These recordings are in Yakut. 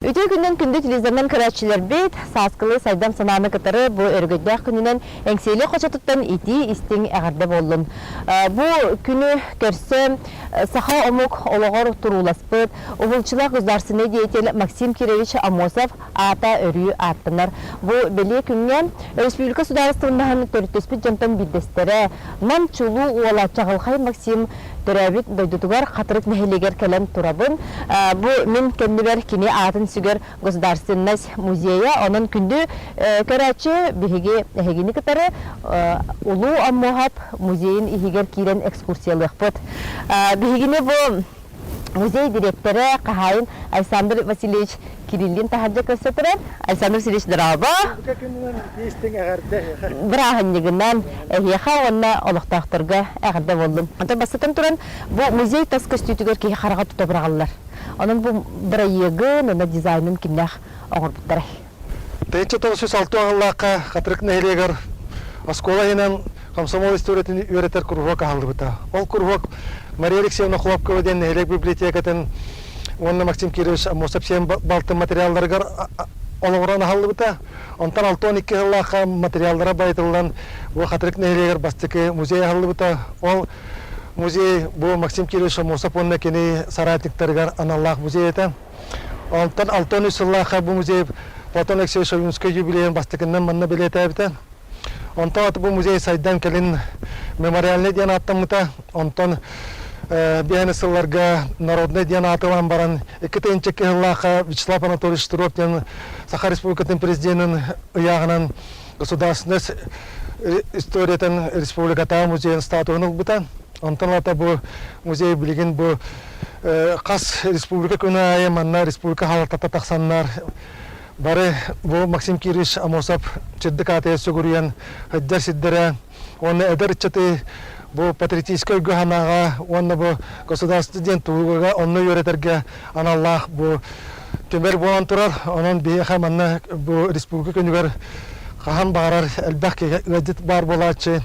Үтүө күнүнэн күндү телевизорынан көрөөччүлэрбит, сааскылыы сайдам санааны кытары бу өрөгөйдөөх күнүнэн Эҥсиэли хочотуттан итии-истиҥ эҕэрдэ буоллун. Бу күнү көрсө саха омук олоҕор турууласпыт уһулуччулаах государственнай деятель Максим Кирович Аммосов аата өрүү ааттанар. Бу бэлиэ күҥҥэ республика судаарыстыбаннаһын төрүттэспит дьонтон биирдэстэрэ, Нам чулуу уола Чаҕылхай Максим төрөөбүт дойдутугар Хатырык нэһилиэгэр кэлэн турабын. Бу мин кэннибэр кини аатын сүгэр Государственность музейа. Онон күндү көрөөччү, биһиги эһигини кытары Улуу Оммуоһап музейын иһигэр киирэн экскурсиялыахпыт. Биһигини бу музей дириэктэрэ, хаһаайын Александр Васильевич Кириллин таһырдьа көрсө турар. Александр Васильевич, дорообо! Истиҥ эҕэрдэ Бырааһынньыгынан эһиэхэ уонна олохтоохторго эҕэрдэ буоллун. Онтон бастатан туран, бу музей тас көстүүтүгэр киһи хараҕа тута быраҕыллар. Онон бу бырайыагын уонна дизайнын кимнээх оҥорбуттарай? 1906 аҕаллаахха Хатырык нэһилиэгэр оскуола иһинэн комсомол историятын үөрэтэр куруһуок аһыллыбыта. Ол куруһуок Мария Алексеевна Хлопкова диэн нэһилиэк библиотекатын уонна Максим Кирович Аммосов сиэн балтын материалларыгар олоҕуран аһыллыбыта. Онтон 62 сыллаахха материаллара байытыллан бу Хатырык нэһилиэгэр бастакы музей аһыллыбыта. Ол музей бу Максим Кирович Аммосов уонна кини соратниктарыгар аналлаах музей этэ. Онтон 63 сыллаахха бу музей Платон Алексеевич Ойуунскай юбилейын бастакыннан манна бэлиэтээбитэ. Онтон бу музей сайдан кэлин мемориальный диэн ааттаммыта. Онтон биһэни сылларга народный диэн аатылаан баран 2 сыллаахха Вячеслав Анатольевич Штыров диэн Саха Республикатын президенин ыйааҕынан государственность историятын республикатааҕы музейын статуһун ылбыта. Онтон ата бу музей билигин бу хас республика күн аайы манна республика халатата тахсаннар бары бу Максим Кириллович Амосов чырдык аатыгар сүгүрүйэн сылдьар сирдэрэ уонна эдэр ыччаты бу патриотическай өйгө санааҕа уонна бу государство диэн туһуга онно үөрэтэргэ аналлаах бу түмэл буолан турар. Онон биһиэхэ манна бу республика күнүгэр хаһан баҕарар элбэх киһи ыалдьыт баар буолааччы.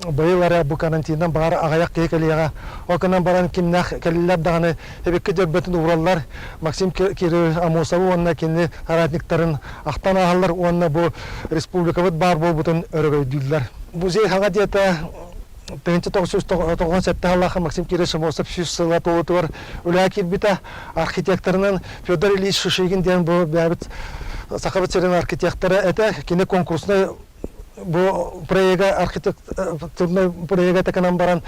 Быйыл эрэ бу карантинтан баҕар аҕыйах киһи кэлиэҕэ. Ол гынан баран кимнээх кэллилэр даҕаны эбиккэ дьөрбөтүн уураллар. Максим Кириллович Амосовы уонна кини соратниктарын ахтан ааһаллар уонна бу республикабыт баар буолбутун өрөгөйдүүллэр. Музей хаҥа диэтэ 1997 сыллаахха Максим Кириллович Амосов 100 сыла туолуутугар үлэҕэ киирбитэ. Архитекторынан Федор Ильич Шишигин диэн бу бэйэбит Сахабыт сирин архитектора этэ. Кини конкурснай бу проега архитектурнай проега такынан баран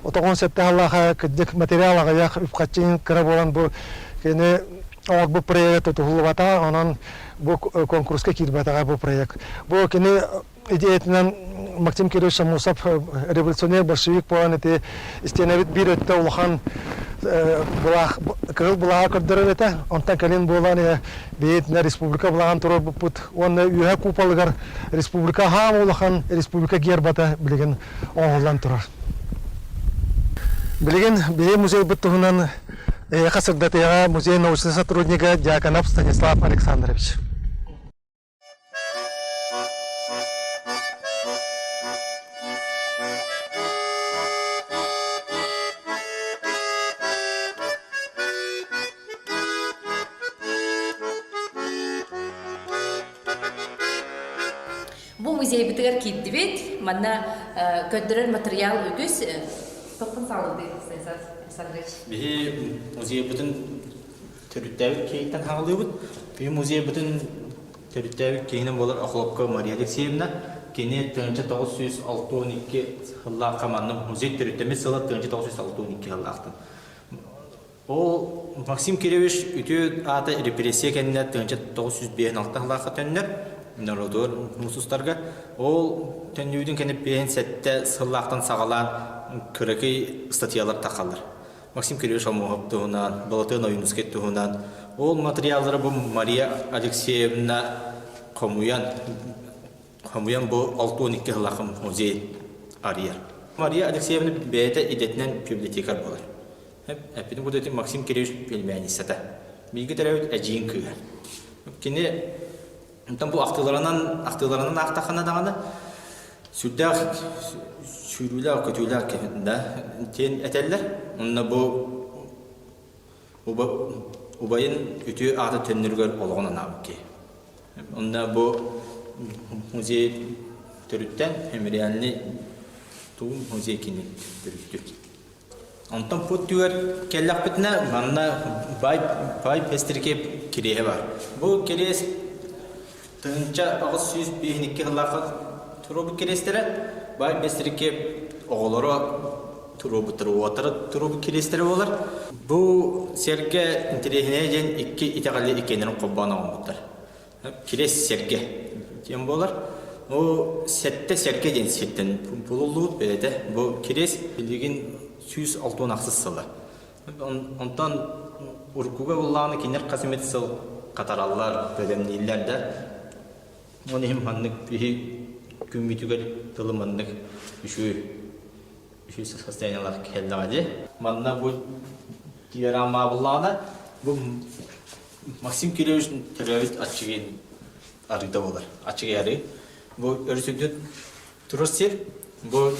97 сыллааха кырдьык материал аҕыйах үп-харчы кыра буолан бу кини оҥорбут проега тутуһуллубата онон бу конкурска киирбэтэҕэ бу проект бу кини идеятынан Максим Кириллович Аммосов революционер большевик буолан ити истиэнэбит биир өттө улахан былаах кыһыл былааҕа көрдөрөр этэ онтон кэлин буолан бэйэтинэ республика былааҕын туруорбуппут уонна үөһэ куполыгар республика хаам улахан республика гербата билигин оҥоһуллан турар. Билигин биһи музейбыт туһунан эһиэхэ сырдатыаҕа музей научнай сотруднига Дьяконов Станислав Александрович. Бу музейбытыгар киирдибит. Манна көрдөрөр матырыйаал үгүс. Тохтон саҕалыыбыт, Станислав Александрович. Биһи музейбытын төрүттээбит киһиттэн хаалыыбыт. Биһи музейбытын төрүттээбит киһинэн буолар Охлопко Мария Алексеевна. Кини 1962 сыллаахха манна музей төрүттэммит сыла 1962 сыллаахтан. Ол Максим Кирович үтүө аата репрессия кэннэ 1956 сыллаахха төннөр норуотугар мусустарга. Ол төннүүтүн кэннэ 57 сыллаахтан саҕалаан кыракый статьялар тахаллар. Максим Кирович Омуоһап туһунан, Балатыан Ойуунускай туһунан. Ол материаллары бу Мария Алексеевна хомуйан хомуйан бу 62 сыллаах музей арыйар. Мария Алексеевна бэйэтэ идэтинэн библиотекарь буолар. Эппитим курдук Максим Кириллович племянницата. Бииргэ төрөөбүт эдьиийин кыыһа. Кини онтон бу ахтыыларынан ахтыыларынан аахтаххына даҕаны сүрдээх сүүрүүлээх көтүүлээх киһи да диэн этэллэр. Онно бу бу. убайын үтүө аата төннөрүгэр олоҕун анаабыт киһи. Онно бу музей төрүттэн мемориальный тугум музей кини төрүттүр. Онтон бу түгэр кэллэхпитинэ манна баай баай Пестрикеп кириэһэ баар. Бу кириэс 1852 сыллаахха туруорбут кириэстэрэ баай Пестрикеп оҕолоро туруорбуттар, уолаттара туруорбут кириэстэрэ буолар. Бу сэргэ интэриэһинэйэ диэн икки итэҕэли иккиэннэрин холбоон оҥорбуттар. Кириэс сэргэ диэн буолар. Бу сэттэ сэргэ диэн сиртэн булуллубут бэйэтэ. Бу кириэс билигин 168 сыла. Онтон уруккуга буллаҕына кинилэр хас эмит сыл хатараллар, бэлэмнииллэр да. Ол иһин маннык биһи күммүтүгэр тылы маннык үчүгэй үчүгэй состояниелаах кэллэҕэ дии. Манна бу диарамма буллаҕына бу Максим Кириллович төрөөбүт аччыгый арыыта буолар. Аччыгый арыы. Бу өрүсүрдүн турар сир. Бу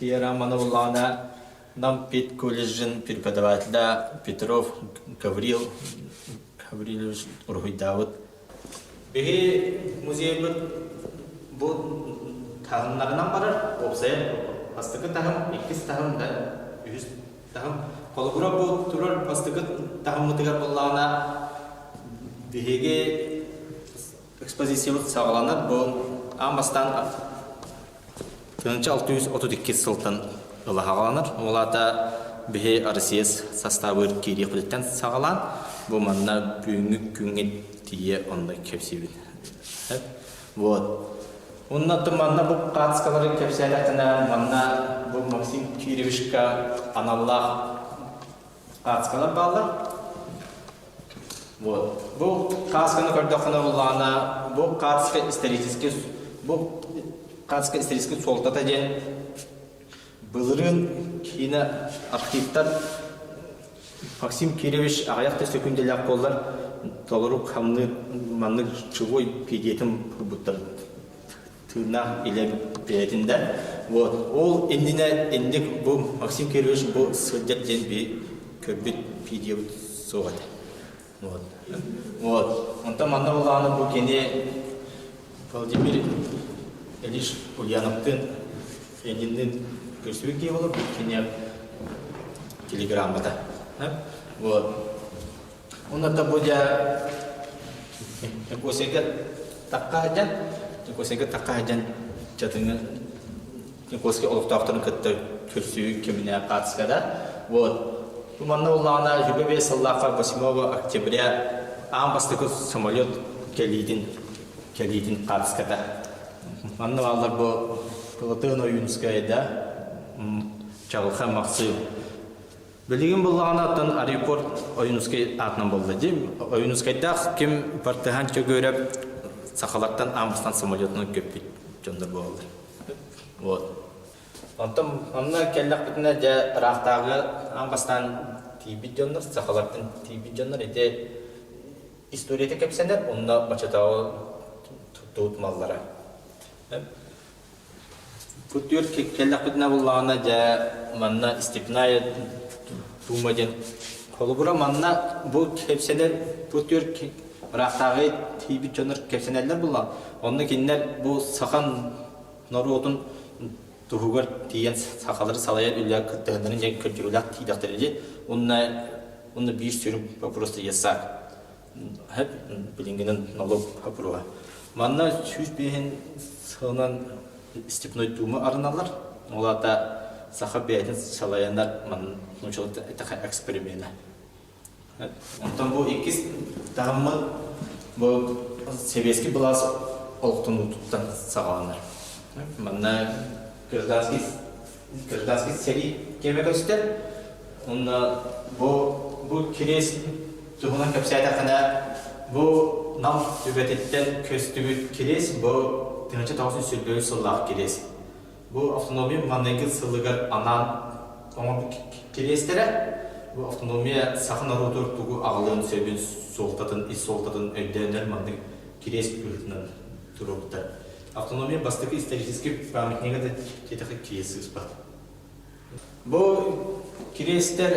диарамманы буллаҕына Нам педколледжын преподавателя Петров Гаврил Гаврилович уруһуйдаабыт. Биһи музейбыт бу таһымнарынан барар. Уопсайа бастакы таһым, иккис таһым да, үһүс таһым. Холобура бу турар бастакы таһыммытыгар буоллаҕына биһиги экспозициябыт саҕаланар. Бу аан бастаан 1632 сылтан ыла саҕаланар. Ол аата биһи Россия састаабыгар киириэхпититтэн саҕалаан бу манна бүгүҥҥү күҥҥэ тиийэ онно кэпсиибин. Вот. Онно манна бу хаацкалары кэпсээтэххинэ, манна бу Максим Кирилловичка аналлаах хаацкалар бааллар. Вот. Бу каасканы көрдөххүнэ буллаҕына, бу кааска исторический бу кааска исторический суолтата диэн былырыын киинэ архивтар Максим Кириллович аҕыйах да сөкүүндэлээх буоллар толору хамныыр маннык живой педиятын булбуттар тыыннаах илэ бэйэтин да. Вот. Ол иннинэ инник бу Максим Кириллович бу сылдьар диэн би көрбүт видеобут суох этэ. Вот. Вот. Онтон манна буллаҕына бу кини Владимир Ильич Ульяновтыын Ленинныын көрсүбүт киһи буолар, бу кини телеграммата. Вот. Онно бу дьэ Якутскайга тахха сылдьан, Якутскайга тахха сылдьан чатыҥы Якутскай олохтоохторун кытта көрсүү кэминэ хаартыскада. Вот. Бу манна буоллаҕына 25 сыллаахха 8 октября аан бастакы самолет кэлиитин кэлиитин хаартыската. Манна бааллар бу Платон Ойуунскайда Чаҕылхай Махсыым. Билигин буллаҕына оттон аэропорт Ойуунускай аатынан буолла дии. Ойуунускайдаах ким Партыһан Чөгүөрэп сахалартан аан бастаан самолетунан көппүт дьоннор буолаллар. Вот. Онтон онно кэллэхпитинэ дьэ ыраахтааҕы аан бастаан тиийбит дьоннор, сахалартан тиийбит дьоннор ити историята кэпсэнэр, онно бачатааҕы туттубут маллара. Бу түөрт кэллэхпитинэ буллаҕына дьэ манна Степная Дума диэн холобура манна бу кэпсэнэр бу түөрт ыраахтааҕы тиийбит дьоннор кэпсэнэллэр булла. Онно кинилэр бу сахан норуотун туһугар тиийэн сахалары салайар үлэ кыттыһыннарын диэн көрдөрүүлээх тиийдэхтэрэ дии. Уонна уонна биир сүрүн вопрос ясак. Хэп билиҥҥинэн налог боппуруоһа. Манна 105 сылынан Степной Дума арыналлар. Ол аата саха бэйэтин салайанар нууччалыы эттэххэ эксперимена. Онтон бу иккис таһыммыт бу сэбиэскэй былаас олохтонуутуттан саҕаланар. Манна гражданский гражданский сэрии кэмэ көстөр. Онно бу бу кириэс туһунан кэпсээтэххинэ, бу Нам түбэтиттэн көстүбүт кириэс бу 1924 сыллаах кириэс. Бу автономия маҥнайгы сылыгар анаан оҥорбут кириэстэрэ. Бу автономия саха норуотугар тугу аҕалыан сөбүн суолтатын, ис суолтатын өйдөөннөр маннык кириэс быһыытынан туруорбуттар. Автономия бастакы историческай памятнига да диэтэххэ кириэс сыыспат. Бу кириэстэр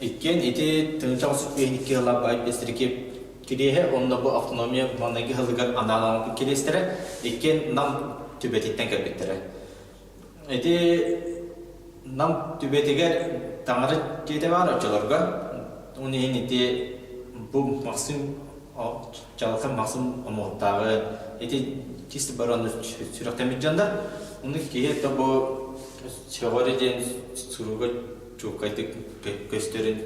иккиэн ити тыһыынча 952 ыла бай кириэһэ уонна бу автономия маҥнайгы сылыгар анаан оҥорбут кириэстэрэ иккиэн Нам түбэтиттэн кэлбиттэрэ. Ити Нам түбэтигэр таҥара дьиэтэ баар оччолорго. Ол иһин ити бу Максим Чалхан Максим омуктааҕы ити чисто баран сүрэхтэммит дьоннор. Ону киһи то бу сөҕөрө диэн суруга чуолкайдык көстөрүн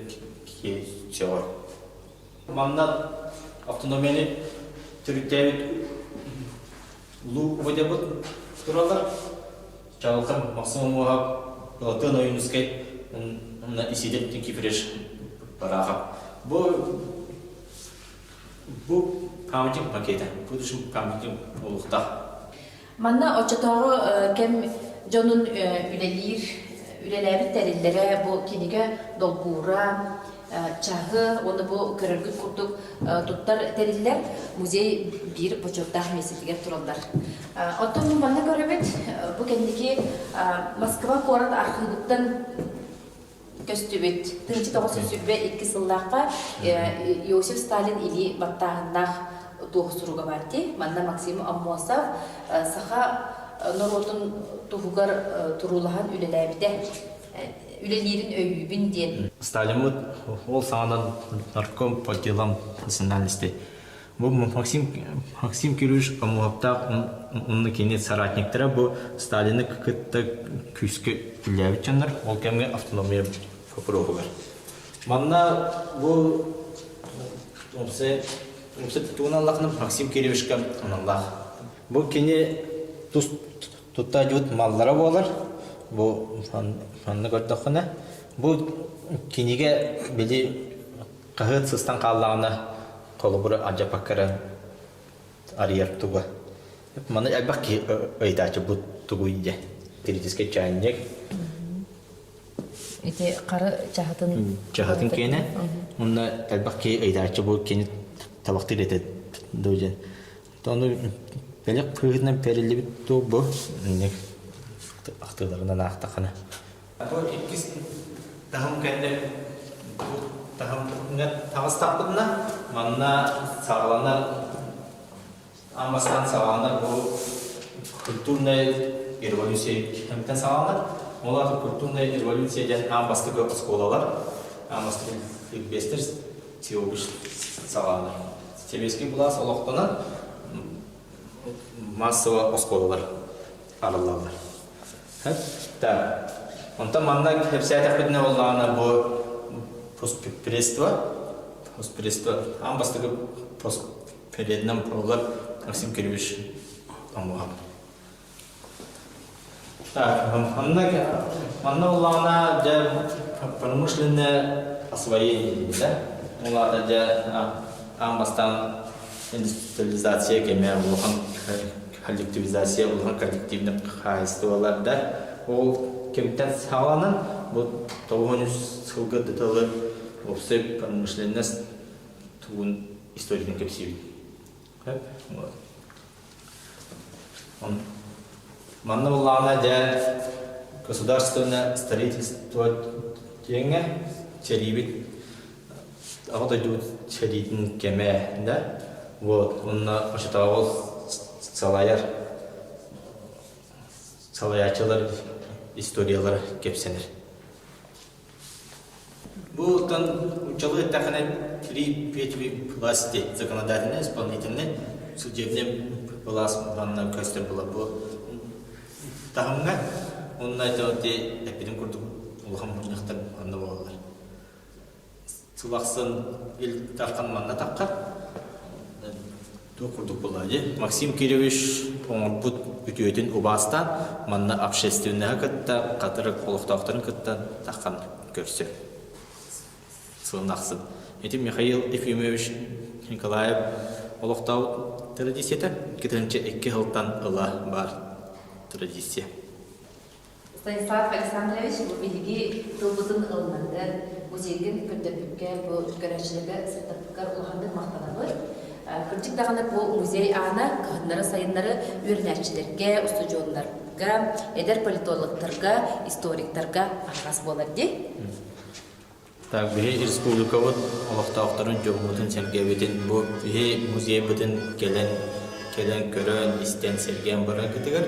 киһи сөҕөр. Манна автономияны төрүттээбит улуу убайдарбыт тураллар. Чалхан Максим Омуоһап, Платон Ойуунускай уонна Исидор Никифорович Барахов. Бу бу памятник макета, будущем памятник буолуохтаах. Манна оччотооҕу кэм дьонун үлэлиир, үлэлээбит тэриллэрэ бу кинигэ долбуура, чаһы уонна бу көрөргүт курдук туттар тэриллэр музей биир бочуоттаах миэстэтигэр тураллар. Оттон бу манна көрөбүт, бу кэнники Москва куорат архыыбыттан көстүбүт. 1922 сыллаахха Иосиф Сталин илии баттааһыннаах туоһу суруга баар дии. Манна Максим Аммосов саха норуотун туһугар туруулаһан үлэлээбитэ. Үлэлиирин өйүүбүн диэн. Сталиммыт ол саҕанан нарком по делам национальности. Бу Максим, Максим Кириллович Омуоптаах уонна кини соратниктара бу Сталины кытта күүскэ үлэлээбит дьоннор ол кэмҥэ автономия боппуруоһугар. Манна бу умса умса тугун аллахына Максим Кирилловичка аналлаах. Бу кини тус тутта дьут маллара буолар. Бу манна көрдөххүнэ бу кинигэ били хаһыат сыстан хааллаҕына холобура алдьаппакка эрэ арыйар туга. Маны элбэх киһи ыйытааччы бу тугуй диэн. Критический чайник. Ити хары чаһытын чаһытын киэнэ. Онно элбэх киһи ыйытааччы бу кини табахтыыр этэ дуу диэн. Ону бэлэх кыыһынан бэриллибит дуу бу ахтыыларынан аахтаххына. Бу иккис таһым кэннэ бу таһымҥа таҕыстахпытына манна саҕаланар аан бастаан саҕаланар бу культурная революция кэмтэн саҕаланар. Ол аата культурная революция диэн аан бастакы оскуолалар, аан бастакы ликбезтэр всеобщий саҕаланар. Сэбиэскэй былаас олохтонон массово оскуолалар арыллаллар. Так. Онтон манна кэпсээтэхпитинэ буоллаҕына бу постпредство, постпредство аан бастакы постпредынан буолар Максим Кириллович Омуһап. Так, манна манна буоллаҕына дьэ промышленное освоение диибит да. Ол аата дьэ аан бастаан индустриализация кэмэ улахан коллективизация улахан коллективных хаһаайыстыбалар да ол кэмтэн саҕаланан бу 93 сылга дытылы уопсай промышленность тугун историятын кэпсиибит. Манна буоллаҕына дьэ государственное строительство диэҥҥэ сэриибит Аҕа дойдубут сэриитин кэмэ да, вот, уонна оччотооҕу салайар салайааччылар историялара кэпсэнэр. Бу оттон уччалыы эттэххинэ три ветви власти законодательной, исполнительной, судебный былаас манна көстөр буолар бу таһымҥа. Уонна ити эппитим курдук улахан мунньахтар манна буолаллар. Сыл ахсын Ил Дархан манна таххар. Туох курдук буолла дии. Максим Кириллович оҥорбут үтүөтүн убаастаан, манна общественноһы кытта, хатырык олохтоохторун кытта таххан көрсөр. Сылын ахсын. Ити Михаил Ефимович Николаев олохтообут традицията 2 сылтан ыла баар традиция. Станислав Александрович, бу биһиги тылбытын ылынаргар, музейгын көрдөрбүккэ, бу көрөөччүлэргэ сырдаппыккар улаханнык махтанабыт. Кырдьык даҕаны бу музей аана кыһыннары-сайыннары үөрэнээччилэргэ, устудьуоннарга. ыччаттарга, эдэр политологтарга, историктарга аһаҕас буолар дии. Так, биһи республикабыт олохтоохторун дьоммутун-сэргэбитин бу биһи музейбытын кэлэн кэлэн көрөн, истэн, сэргээн бараргытыгар.